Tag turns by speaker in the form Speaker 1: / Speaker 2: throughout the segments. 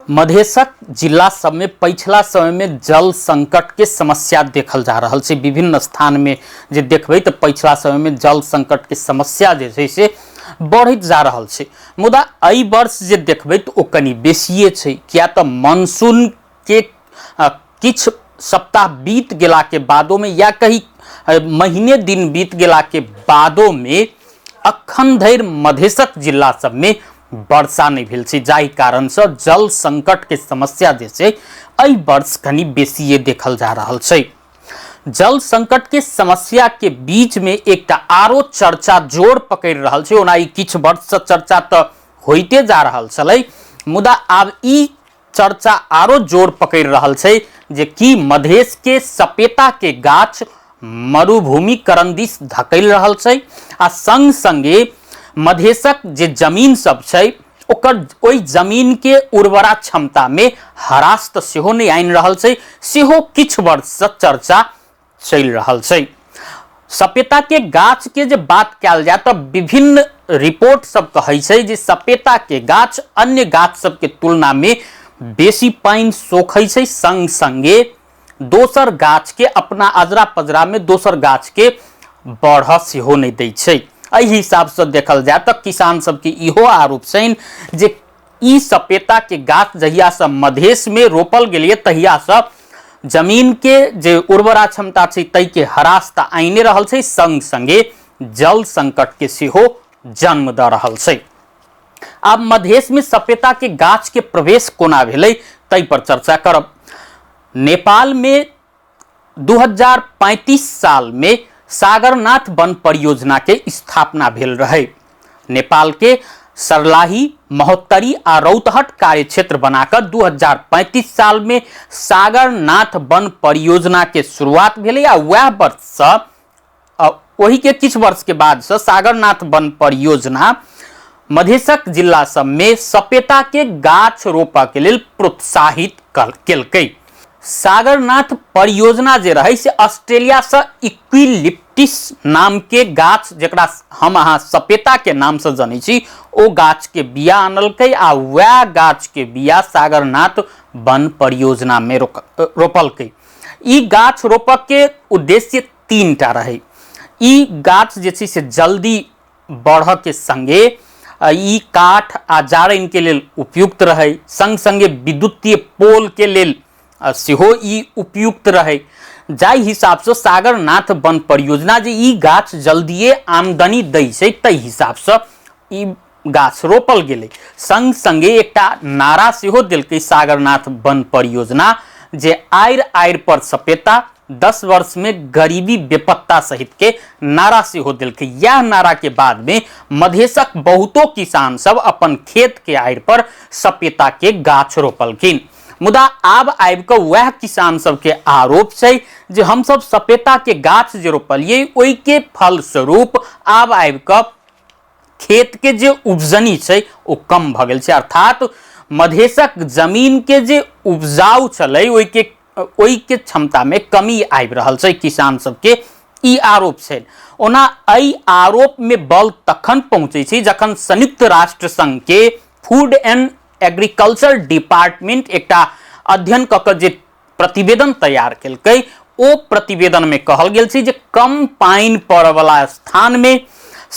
Speaker 1: मधेशक जिला सबमे पछिला समयमे जल संकटके समस्या देखल जा रहल छै। विभिन्न स्थानमे जे देखबै तऽ पछिला समयमे जल संकटके समस्या जे छै से बढ़ैत जा रहल छै। मुदा एहि वर्ष जे देखबै तऽ ओ कनि बेसिए छै, किया तऽ मानसूनके किछु सप्ताह बीत गेलाके बादोमे या कही महीने दिन बीत गेलाके बादोमे अखन धरि मधेशक जिला सबमे वर्षा नहि भेल छै, जाहि कारणसँ जल संकटके समस्या जे छै एहि वर्ष कनि बेसिए देखल जा रहल छै। जल संकटके समस्याके बीचमे एकटा आरो चर्चा जोर पकड़ि रहल छै। ओना ई किछु वर्षसँ चर्चा तऽ होइते जा रहल छलै, मुदा आब ई चर्चा आरो जोर पकड़ि रहल छै जे की मधेश के सपेता के गाछ मरुभूमिकरण दिस धकेल रहल छै आ संग संगे मधेशक जे जमीन सब छै ओकर ओहि जमीन के उर्वरा क्षमता में ह्रास तऽ सेहो नहि आनि रहल छै, सेहो किछु वर्षसँ चर्चा चलि रहल छै। सपेता के गाछ के जे बात कयल जाय तऽ विभिन्न रिपोर्ट सब कहै छै जे सपेता के गाछ अन्य गाछ सब के तुलना में बेसी पानि सोखै छै, संग संगे दोसर गाछ के अपना अजरा पजरा में दोसर गाछ के बढ़ सेहो नहि दै छै। एहि हिसाब से देखल जाय तऽ किसान सबके इहो आरोप छनि जे ई सपेता के गाछ जहिया से मधेश में रोपल गेलिए तहिया से जमीन के जे उर्वरा क्षमता छै तै के ह्रास तऽ आनिए रहल छै, संग संगे जल संकट के सेहो जन्म दऽ रहल छै। आब मधेश में सपेता के गाछ के प्रवेश कोना भेलै तै पर चर्चा करब। नेपाल में 2035 साल में सागरनाथ वन परियोजना के स्थापना भेल रहे। नेपाल के सरलाही, महोत्तरी आ रौतहट कार्य क्षेत्र बनाकर 2035 साल में सागरनाथ वन परियोजना के शुरुआत भेलै आ वएह वर्ष से ओही के किछु वर्ष के बाद से सागरनाथ वन परियोजना मधेशक जिला सब में सपेता के गाछ रोपऽ के लेल प्रोत्साहित केलकै। सागरनाथ परियोजना जे रहे से ऑस्ट्रेलिया से इक्विलिप्टिस नाम के गाछ, जकरा हम अहाँ सपेता के नाम से जनै छी, ओ गाछ के बिया आनलकै आ वएह गाछ के बिया सागरनाथ वन परियोजना में रोपलकै। ई गाछ रोपऽ के उद्देश्य तीन टा रहे। ई गाछ जे छै से जल्दी बढ़ऽ के संगे ई काठ आ जारनि के लेल उपयुक्त रहै, संग संगे विद्युतीय पोल के लेल सेहो ई उपयुक्त रहै। जाहि हिसाबसँ सागरनाथ वन परियोजना जे ई गाछ जल्दिए आमदनी दै छै ताहि हिसाबसँ ई गाछ रोपल गेलै। संग संगे एकटा नारा सेहो देलकै सागरनाथ वन परियोजना जे आड़ि आड़ि पर सपेता 10 वर्ष में गरीबी बेपत्ता सहित के नारा सेहो देलकै। यह नारा के बाद में मधेशक बहुतो किसान सब अपन खेत के आड़ि पर सपेता के गाछ रोपलखिन। मुदा आब आबि कऽ वएह किसान सबके आरोप छै जे हमसब सपेता के गाछ जे रोपलियै ओहि के फलस्वरूप आब आबि कऽ खेत के जे उपजनी छै ओ कम भऽ गेल छै, अर्थात मधेशक जमीन के जे उपजाउ छलै ओहिके क्षमता में कमी आबि रहल छै, किसान सबके ई आरोप छै। ओना एहि आरोप में बल तखन पहुंचै छै जखन संयुक्त राष्ट्र संघ के फूड एंड एग्रीकल्चर डिपार्टमेंट एकटा अध्ययन कऽ कऽ जे प्रतिवेदन तैयार केलकै ओ प्रतिवेदन में कहल गेल छै जे कम पानि पड़यवला स्थान में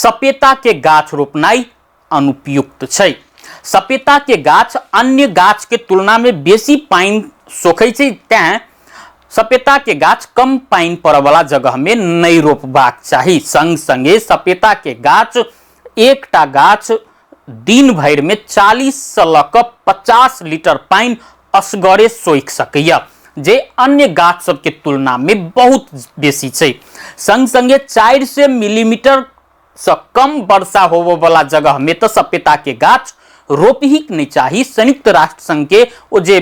Speaker 1: सपेता के गाछ रोपनाइ अनुपयुक्त छै। सपेता के गाछ अन्य गाछ के तुलना में बेसी पानि सोखै छै, तैं सपेता के गाछ कम पानि पड़यवला जगह में नहि रोपबाक चाही। संग संगे सपेता के गाछ एकटा गाछ दिन भरि में 40 से लऽ कऽ 50 लीटर पानि असगरे सोखि सकैए, जे अन्य गाछ सबके तुलना में बहुत बेसी छै। संग संगे 400 मिलीमीटर से कम वर्षा होबऽवला जगह में तऽ सपेता के गाछ रोपही नहि चाही। संयुक्त राष्ट्र संघ के ओ जे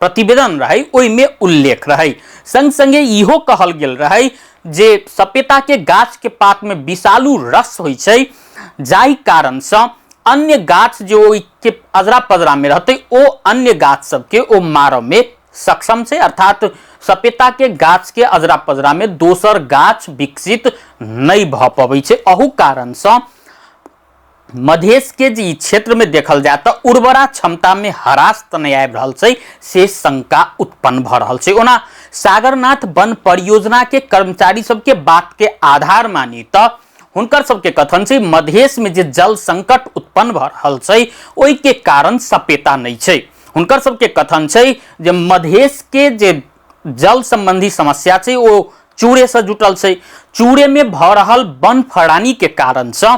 Speaker 1: प्रतिवेदन रहै ओहिमे उल्लेख रहै। संग संगे इहो कहल गेल रहै जे सपेता के गाछ के पात में विषालु रस होइ छै, जाहि कारण से अन्य गाछ जे ओहिके अजरा पजरा में रहतै ओ अन्य गाछ सबके ओ मारऽ में सक्षम छै, अर्थात सपेता के गाछ के अजरा पजरा में दोसर गाछ विकसित नहि भऽ पबै छै। अहू कारण से मधेश के जे ई क्षेत्र में देखल जाए तऽ उर्वरा क्षमता में ह्रास तऽ नहि आबि रहल छै, से शंका उत्पन्न भऽ रहल छै। ओना सागरनाथ वन परियोजना के कर्मचारी सबके बात के आधार मानी तऽ हुनकर सबके कथन छै मधेश में जे जल संकट उत्पन्न भऽ रहल छै ओहि के कारण सपेता नहि छै। हुनकर सबके कथन छै जे मधेश के जे जल संबंधी समस्या छै ओ चूड़े से जुटल छै। चूड़े में भऽ रहल वन फड़ानी के कारण से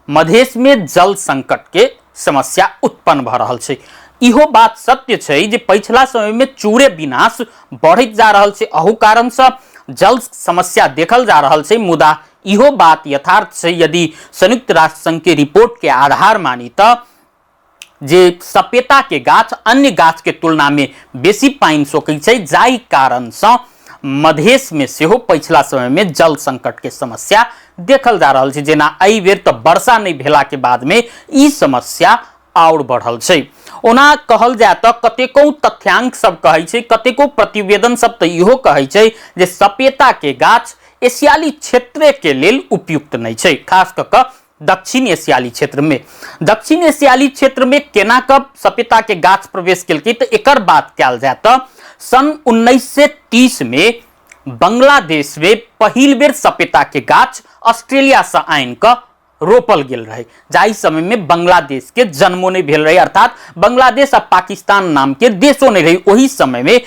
Speaker 1: मधेश में जल संकट के समस्या उत्पन्न भऽ रहल छै। इहो बात सत्य छै जे पछिला समय में चूड़े विनाश बढ़ैत जा रहल छै, अहू कारण से जल समस्या देखल जा रहल छै। मुदा इहो बात यथार्थ छै, यदि संयुक्त राष्ट्र संघ के रिपोर्ट के आधार मानी तऽ जे सपेता के गाछ अन्य गाछ के तुलना में बेसी पानि सोखै छै, जाहि कारण से मधेश में सेहो पछिला समय में जल संकट के समस्या देखल जा रहल छै। जेना एहि बेर तऽ वर्षा नहि भेला के बाद में ई समस्या आओर बढ़ल छै। ओना कहल जाय तऽ कतेको तथ्यांक सब कहै छै, कतेको प्रतिवेदन सब तऽ इहो कहै छै जे सपेता के गाछ एशियाली क्षेत्रे के लेल उपयुक्त नहि छै, खास कऽ कऽ दक्षिण एशियाली क्षेत्र में। दक्षिण एशियाली क्षेत्र में केना कऽ सपेता के गाछ प्रवेश केलकै तऽ एकर बात कयल जाय तऽ सन 1930 में बांग्लादेश में पहिल बेर सपेता के गाछ ऑस्ट्रेलिया से आनि कऽ रोपल गेल रहे, जाहि समय में बांग्लादेश के जन्मो नहीं भेल रहे, अर्थात बांग्लादेश आ पाकिस्तान नाम के देशो नहीं रहे। ओही समय में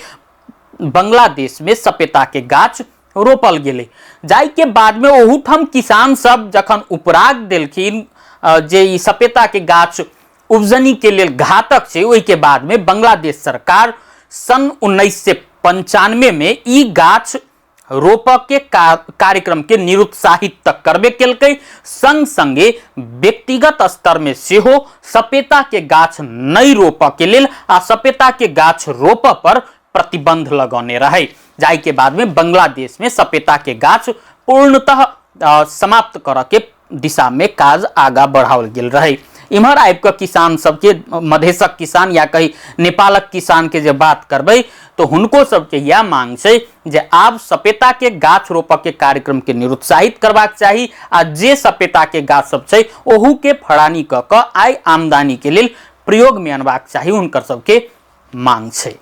Speaker 1: बांग्लादेश में सपेता के गाछ रोपल गेलै, जाहि के बाद में ओहूठाम किसान सब जखन उपराग देलखिन जे ई सपेता के गाछ उपजनी के लेल घातक छै, ओहि के बाद में बांग्लादेश सरकार सन 1995 में ई गाछ रोपऽ के कार्यक्रम के निरुत्साहित तक करबे केलकै, संग संगे व्यक्तिगत स्तर में सेहो सपेता के गाछ नहि रोपऽ के लेल आ सपेता के गाछ रोपऽ पर प्रतिबंध लगौने रहे, जाहि के बाद में बांग्लादेश में सपेता के गाछ पूर्णतः समाप्त करऽ के दिशा में काज आगा बढ़ाओल गेल रहे। इम्हर आबि कऽ किसान सबके, मधेशक किसान या कही नेपालक किसान के जे बात करबै तऽ हुनको सबके इएह मांग छै जे आब सपेता के गाछ रोपऽ के कार्यक्रम के निरुत्साहित करबाक चाही आ जे सपेता के गाछ सब छै ओहू के फड़ानी कऽ कऽ आय आमदनी के लेल प्रयोग में अनबाक चाही, हुनकर सबके मांग छै।